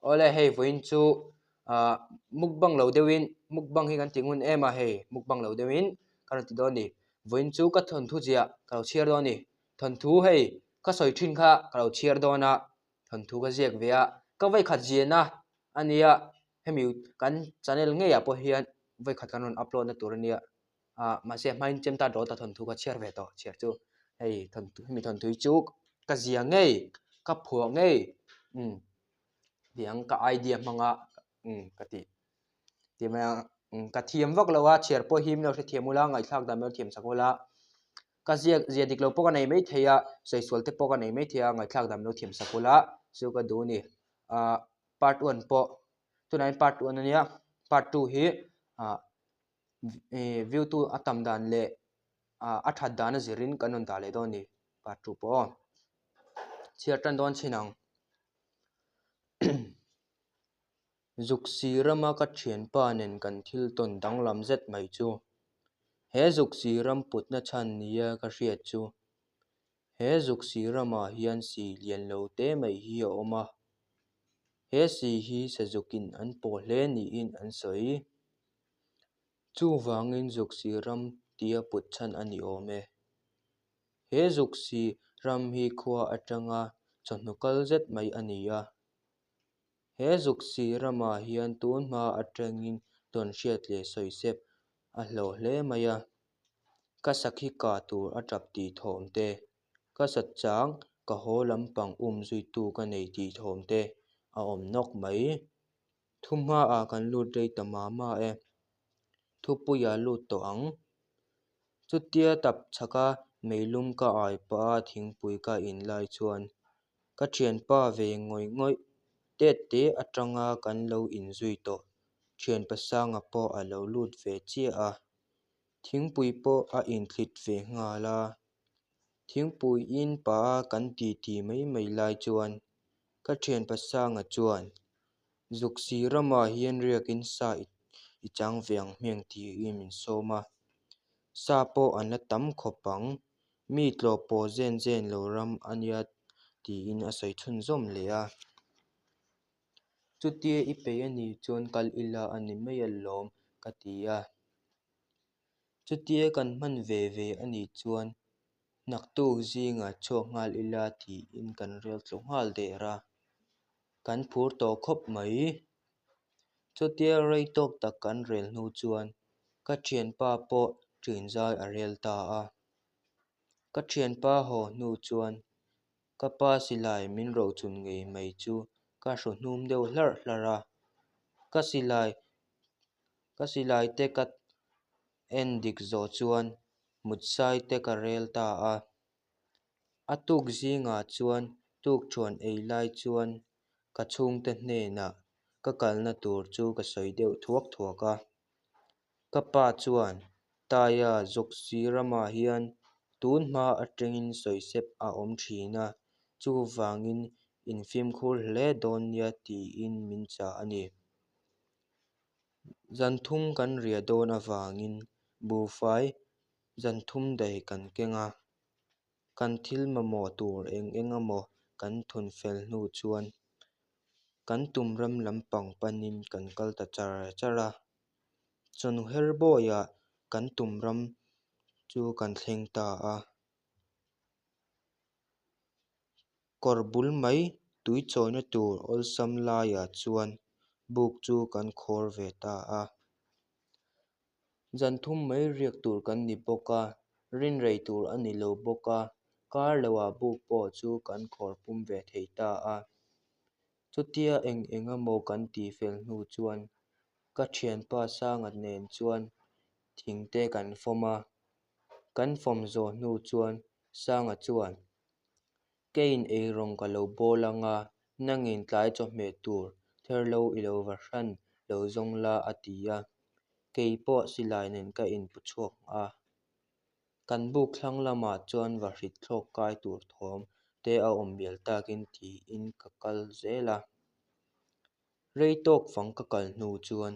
Awle hei vawiin chu ah mukbang lo deuhin mukbang hi kan ti ngun em a hei mukbang lo deuhin ka rawn ti dawn a ni. Vawiin chu ka thawnthu ziah ka lo chhiar dawn a ni. Thawnthu hei ka sawi thin kha ka lo chhiar dawn a, thawnthu ka ziak ve a, ka vawikhat ziahna a nia hemi kan channel ngeiah pawh hian vawikhat kan rawn upload na tur a nia. Ah mahse a hmain chem ta dawt a thawnthu ka chhiar ve tawh chhiar chu hei thawnthu hemi thawnthu hi chu ka zia ngei ka phuah ngei umm tiang ka idea hmanga umm ka tih tih mai a umm ka thiam vak lo a chhiar pawh hi min lo hrethiam ula ngaihthlak dan min lo thiam sak ula ka ziak zia dik lo pawh ka nei maithei a sawi sual te pawh ka nei maithei a ngaihthlak dan min lo thiam sak ula chu ka duh a ni ah part one pawh tunah hian part one ania part two hi ah. Ih view tu a tam dan leh ah a that dan a zirin kan rawn dah leh dawn a ni part two pawh aw chhiar tan dawn chin ang zuk si rama ka thianpa nen kan thil tawn danglam zet mai chu he zuk si ram putna chhan nia ka hriat chu he zuk si ramah hian si lian lo te mai hi a awm a he si hi sazukin an pawh hle niin an sawi. Chuvangin Zuksi ram tia put chhan a ni awm e. He Zuksi ram hi khua atanga chawhnu kal zet mai a ni a. He Zuksi ramah hian tun hma atangin tawnhriat leh sawisep a hlawh hle mai a. Ka sakhi kah tur a tap tih thawm te, ka sat chang ka haw lampang um zuitu ka nei tih thawm te a awm nawk mai. Thu hmaah kan lut rei ta mah mah e. Thupuia lut tawh ang. Chutia tap chhaka meilum ka ai pah a thingpui ka in lai chuan ka thianpa ve ngawih ngawih tet te atanga kan lo inzui tawh thianpa Sanga pawh a lo lut ve chiah a. Thingpui pawh a inthlit ve nghal a. Thingpui in pah a kan titi mai mai lai chuan Ka thianpa Sanga chuan, Zuksi ramah hian riakin sa i chang ve ang hming tiin min sawm a. Sa pawh an la tam khawp ang, mi tlawh pawh zen zen lo ram a nia tiin a sawi chhunzawm leh a. Chutia i peih a nih chuan kal ila a ni mai alawm ka ti a. Chutia kan hman ve ve a nih chuan Naktuk zingah chhuak nghal ila tiin kan rel tlu nghal der a, kan phur tawh khawp mai. Chutia rei tawk tak kan rel hnu chuan ka thianpa pawh ṭin zai a rel ta a. Ka thianpa haw hnu chuan ka pa silai min rochun ngei mai chu ka hru hnum deuh hlarh hlarh a, ka silai ka silai te ka en dik zawh chuan mutsai te ka rel ta a. A tuk zingah chuan tukṭhuan ei lai chuan ka chhungte hnenah ka kalna tur chu ka sawi deuh thuak thuak a. Ka pa chuan Taia Zawksi ramah hian tun hma atangin sawisep a awm thin a, chuvangin infimkhur hle dawn nia tiin min chah a ni. Zan thum kan riah dawn avangin buhfai zan thum daih kan keng a, kan thil mamawh tur eng eng emaw kan thun fel hnu chuan kan tum ram lampang panin kan kal ta char char a, chawhnu her bawiah kan tum ram chu kan thleng ta a. Kawr bul mai tui chawina tur awlsam laiah chuan buk chu kan khawr ve ta a. Zan thum mai riak tur kan ni bawk a, rin rei tur a ni lo bawk a, kar loah buk pawh chu kan khawr pum ve thei ta a. Chutia eng eng emaw kan tih fel hnu chuan ka thianpa Sanga nen chuan thing te kan fawm a, kan fawm zawh hnu chuan Sanga chuan Keiin eirawng ka lo bawl ang a, nangin tlai chawhmeh tur therhlo i lo va hran lo zawng la a ti a, kei pawh silai nen ka inpu chhuak a. Kan buk thlang lamah chuan va hrit thlawk kai tur thawm te a awm mial takin tiin ka kal zel a. Rei tawk fang ka kal hnu chuan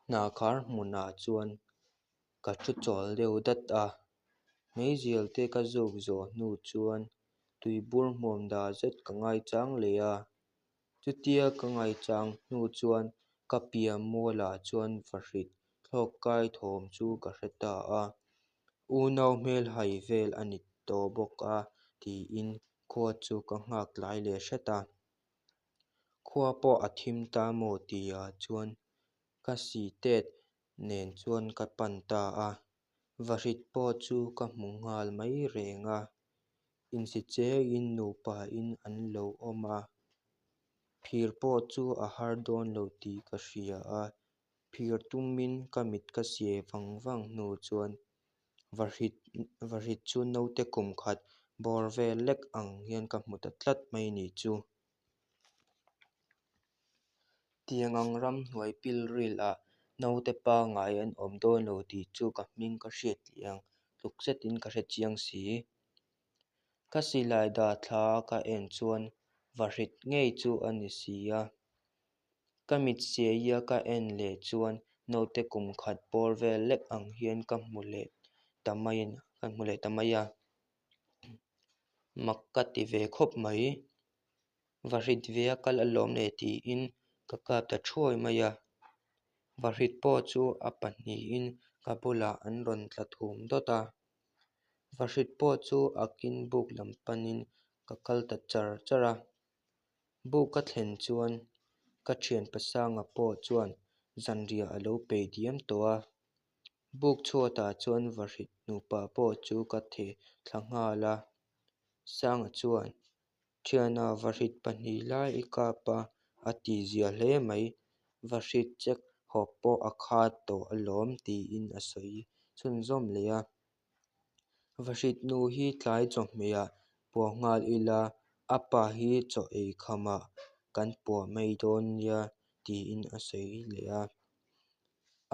hna khar hmunah chuan ka thu chawl deuh dat a, meizial te ka zuk zawh hnu chuan tuibur hmuam dah zet ka ngaichang leh a. Chutia ka ngaichang hnu chuan ka pian mualah chuan vahrit thlawk kai thawm chu ka hre ta a, unau hmel hai vel a ni tawh bawk a tiin khua chu ka nghak tlai leh hret a. Khua pawh a thim ta maw tihah chuan ka sihtet nen chuan ka pan ta a, vahrit pawh chu ka hmu nghal mai reng a, insi chengin nupain an lo awm a, phir pawh chu a har dawn lo tih ka hria a, phir tumin ka mit ka siai vang vang hnu chuan vahrit vahrit chu naute kum khat bawr vel lek ang hian ka hmu ta tlat mai ni chu. Tiang ang ramhnuai pilril ah naute pangngai an awm dawn lo tih chu ka hming ka hriat leh ang tluk zetin ka hre chiang si. Ka silai dah thla a ka en chuan vahrit ngei chu a ni si a. Ka mit siai a ka en leh chuan naute kum khat bawr vel lek ang hian ka hmu leh ta mai ka hmu leh ta mai a. Mak ka ti ve khawp mai. Vahrit ve a kal alawm le tiin ka kap ta thuai mai a. Vahrit pawh chu a pahnihin ka bulah an rawn tla thum dawt a. Vahrit pawh chu a kin buk lam panin ka kal ta char char a. Buk ka thlen chuan ka thian pasanga pawh chuan zanriah a lo peih diam tawh a. Buk chhuatah chuan vahrit nupa pawh chu ka theh thla nghal a. Sanga chuan, Thiana vahrit pahnih lai i kap a, a tihzia hle mai. Vahrit chek hawp pawh a khat tawh alawm tiin a sawi chhunzawm leh a. Vahrit nu hi tlai chawhmehah puah nghal ila, a pa hi chaw ei khamah kan puah mai dawn nia tiin a sawi leh a.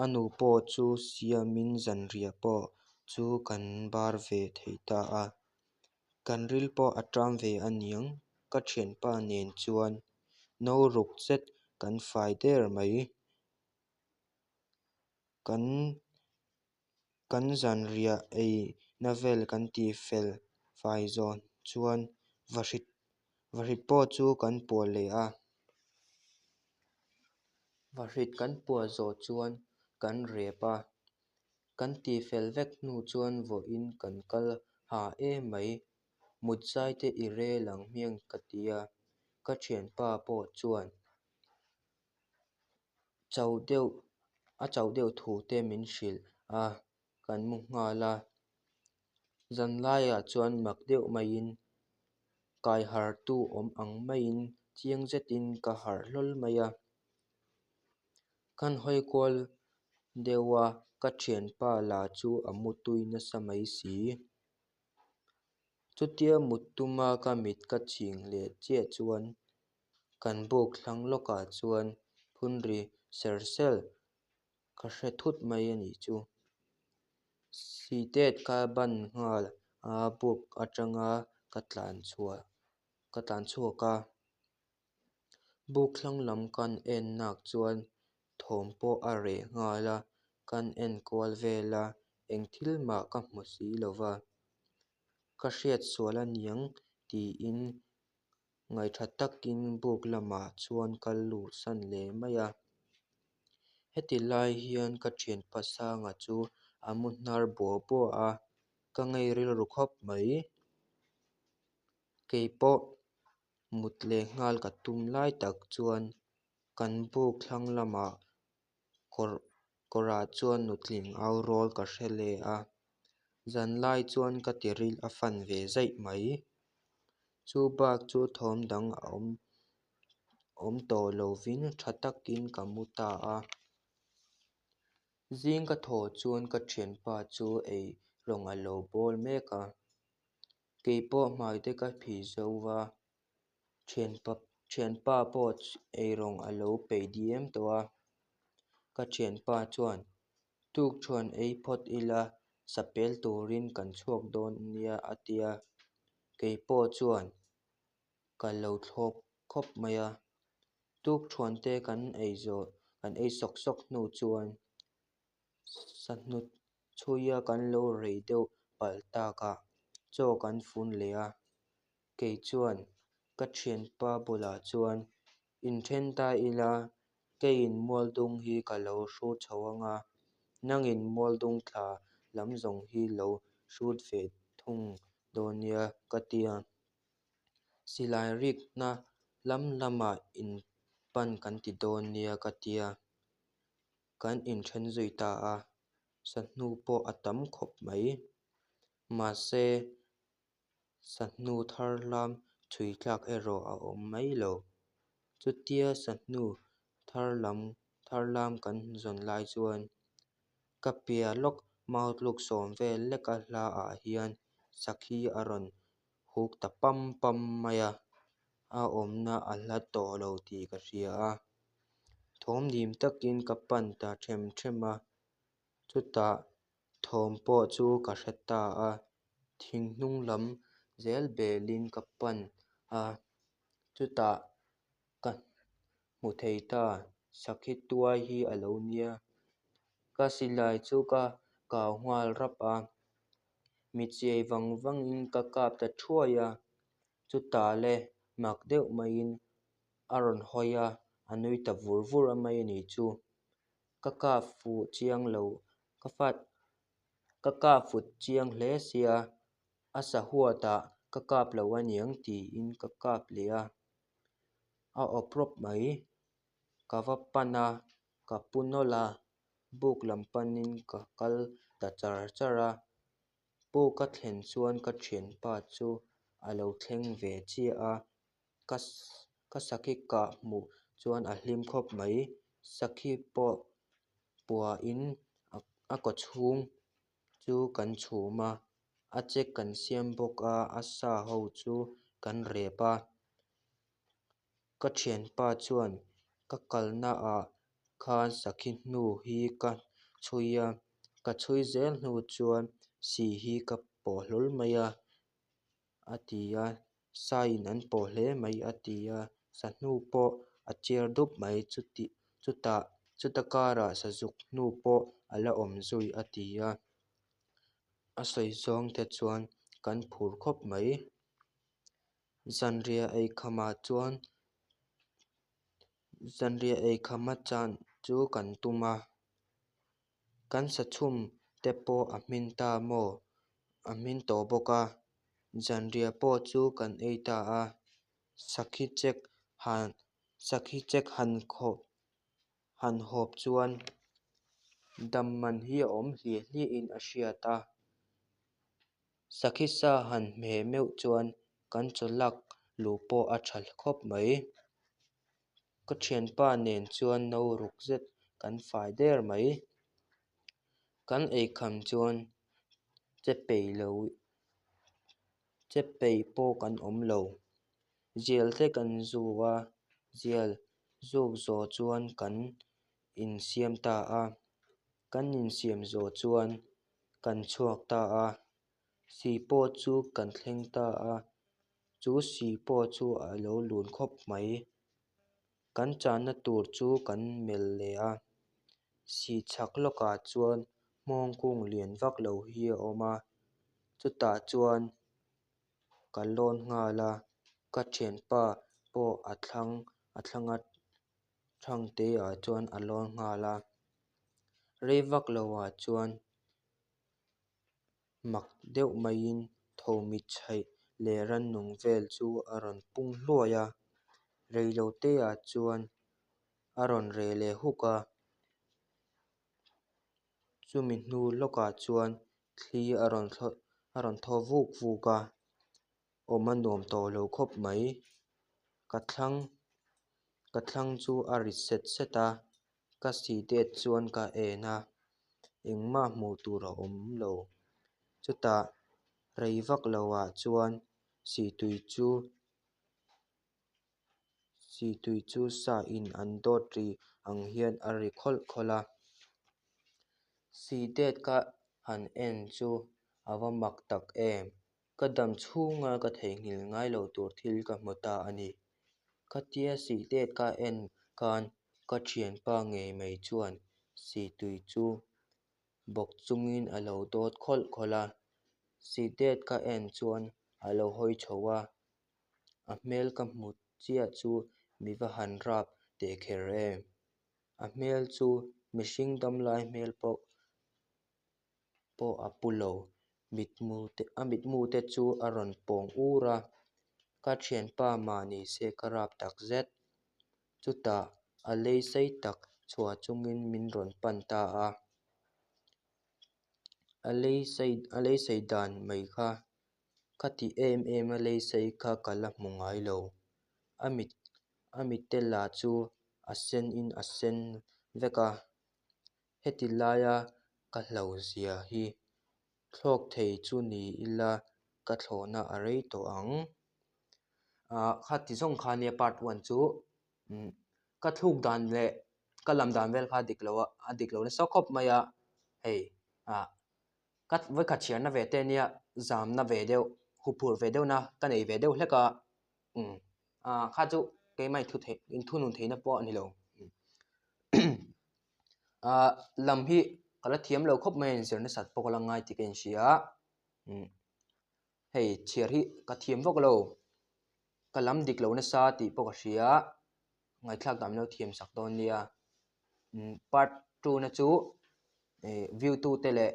A nu pawh chu siamin zanriah pawh chu kan bar ve thei ta a. Kan ril pawh a ṭam ve a niang ka ṭhianpa nen chuan no ruk zet kan fai der mai. Kan kan zanriah ei na vel kan tih fel fai zawn chuan vahrit vahrit pawh chu kan puah leh a. Vahrit kan puah zawh chuan kan rep a. Kan tih fel vek hnu chuan vawiin kan kal ha em mai, mut zai te i rel ang hmiang ka ti a, ka thianpa pawh chuan chauh deuh a chauh deuh thu te min hrilh a, kan mu nghal a. Zanlaiah chuan mak deuh maiin kai harhtu awm ang maiin chiang zetin ka harh hlawl mai a. Kan hawi kual deuh a, ka thianpa lah chu a mutui nasa mai si. Chutia mut tuma ka mit ka chhing leh chiah chuan kan buk thlang lawkah chuan phun ri ser ser ka hre thut mai a nih chu. Sihtet ka ban nghal a, buk atanga ka tlan chhuah ka tlan chhuak a. Buk thlang lam kan en nak chuan thawm pawh a reh nghal a, kan en kual vel a, eng thil mah ka hmu si lo va. Ka hriat sual a niang tiin ngaihṭha takin buk lamah chuan ka luh san leh mai a. Heti lai hian ka thianpa Sanga chu a mu hnar buah buah a, ka ngei rilru khawp mai. Kei pawh mut leh nghal ka tum lai tak chuan kan buk thlang lamah kawr kawrah chuan nutling au rawl ka hre leh a, zanlai chuan ka tiril a fan ve zaih mai. Chu bak chu thawm dang a awm awm tawh lovin tha takin ka mu ta a. Zing ka thawh chuan ka thianpa chu ei rawng a lo bawl mek a. Kei pawh hmai te ka phih zo va, thianpa thianpa pawh eirawng a lo peih diam tawh a. Ka thianpa chuan tukṭhuan ei phawt ila sapel turin kan chhuak dawn nia a tia. Kei pawh chuan ka lo thlawp khawp mai a. Tukṭhuan te kan ei zawh kan ei sawk sawk hnu chuan sahnu chhuia kan lo rei deuh palh takah chaw kan fun leh a, kei chuan ka thianpa bulah chuan. Inthen ta ila, keiin Mualdung hi ka lo hrut chho anga, nangin Mualdung thla lam zawng hi lo hrut ve thung dawn nia ka tia. Silai rikna lam lamah in pan kan ti dawn nia ka tia. Kan inthen zui ta a, sahnu pawh a tam khawp mai. Mahse, sahnu tharlam chhui tlak erawh a awm mai lo. Chutia sahnu tharlam tharlam kan zawn lai chuan ka piah lawk mautluk sawm vel leka hla ah hian sakhi a rawn huk ta pam pam mai a, a awmna a hla tawh lo tih ka hria a. Thawm dim takin ka pan ta them them a, chutah thawm pawh chu ka hre ta a, thing hnung lam zel belin ka pan a, chutah ka hmu thei ta, sakhi tuai hi a lo nia. Ka silai chu ka kau nghal rap a, mi chiai vang vangin ka kap ta thuai a, chutah le mak deuh maiin a rawn hawi a, a nui ta vur vur a mai a nih chu. Ka kap fuh chiang lo, ka fat ka kap fut chiang hle sia, a sahuatah ka kap lo aniang tiin ka kap leh a, a awp rawp mai. Ka va pan a, ka pu nawlh a, buk lam panin ka kal ta char char a. Puk ka thlen chuan ka thianpa chu a lo thleng ve chiah a, ka ka sakhi kah hmuh chuan a hlim khawp mai. Sakhi pawh puahin a kaw chhung chu kan chhum a, a chek kan siam bawk a, a sa ho chu kan rep a. Ka thianpa chuan ka kalna ah khan sakhi hnu hi ka chhui a, ka chhui zel hnu chuan sih hi ka pawh hlawl mai a, a ti a, saiin an pawh hle mai a ti a, sahnu pawh a chiar dup mai chuti chutah chuta karah sazuk hnu pawh a la awm zui a ti a, a sawi zawng te chuan kan phur khawp mai. Zanriah ei khamah chuan zanriah ei khama chan chu kan tum a, kan sachhum te pawh a hmin ta maw a hmin tawh bawk a, zanriah pawh chu kan ei ta a, sakhi chek han sakhi chek han khawp han hawp chuan dam man hi a awm hliah hliah in a hriat a. Sakhi sa han hmeh meuh chuan kan chaw lak luh pawh a tha khawp mai. Ka thianpa nen chuan no ruk zet kan fai der mai. Kan eikham chuan che peih lo che peih pawh kan awm lo. Zial te kan zu a, zial zuk zawh chuan kan insiam ta a. Kan insiam zawh chuan kan chhuak ta a, sih pawh chu kan thleng ta a, chu sih pawh chu a lo lun khawp mai. Kan channa tur chu kan melh leh a, sih chhak lawkah chuan hmawng kung lian vak lo hi a awm a, chutah chuan ka lawn nghal a, ka thianpa pawh a thlang a thlanga Thangte ah chuan a lawn nghal a, rei vak lo ah chuan mak deuh maiin tho mit chhaih leh rannung vel chu a rawn pung hluai a, rei lo te ah chuan a rawn reh leh huk a, chumi hnu lawkah chuan thli a rawn thlawh a rawn thaw vuk vuk a. Awm a nuam tawh lo khawp mai. Ka thlang ka thlang chu a ri set set a, ka si det chuan ka en a, engmah hmuh tur a awm lo. Chutah rei vak lo ah chuan sihtui chu sihtui chu sa in an dawt ri ang hian a ri khawlh khawlh a. Sidet ka han en chu a va mak tak em! Ka dam chhunga ka theihnghilh ngai lo tur thil ka hmu ta a ni. Khatia sihtet ka en khan ka thianpa ngei mai chuan sihtui chu bawk chungin a lo dawt khawlh khawlh a. Sihtet ka en chuan a lo hawi chho a, a hmel ka hmu chiah chu Mi va han rap teh kher em? A hmel chu mihring damlai hmel pawh pawh a pu lo. Mitmu te a mitmu te chu a rawn pawng ur a, ka thianpa mah ni se ka rap tak zet. Chutah a lei sei tak chhuah chungin min rawn pan ta a. A lei sei a lei sei dan mai kha ka ti em em a lei sei kha ka la hmu ngai lo. A mit a mitte lah chu a sen in a sen vek a. Heti laia ka hlo zia hi thlawk thei chu ni ila ka thlawhna a rei tawh ang. Ah kha ti zawng kha nia part one chu umm ka thluk dan leh ka lam dan vel kha a dik lo a a dik lo nasa khawp mai a hei ah ka vawikhat chhiarna ve te nia zamna ve deuh huphurh ve deuhna ka nei ve deuh hlek a umm ah kha chu keimah inthu theih inthunun theihna pawh a ni lo. Ah lam hi ka la thiam lo khawp mai a inzir nasat pawh ka la ngai tih ka inhria a umm hei chhiar hi ka thiam vak lo ka lam dik lo nasa tih pawh ka hria a ngaihthlak dan min lo thiam sak dawn nia umm part two na chu ih view tu te leh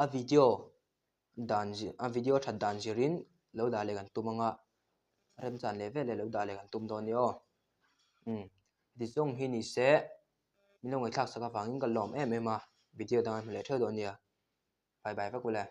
a video dan zir a video that dan zirin lo dah leh kan tum ang a remchan leh vel leh lo dah leh kan tum dawn nia aw umm ti zawng hi ni se min lo ngaihthlak sak avangin ka lawm em em a video dang a hmu leh theuh dawn nia bye bye vek ule.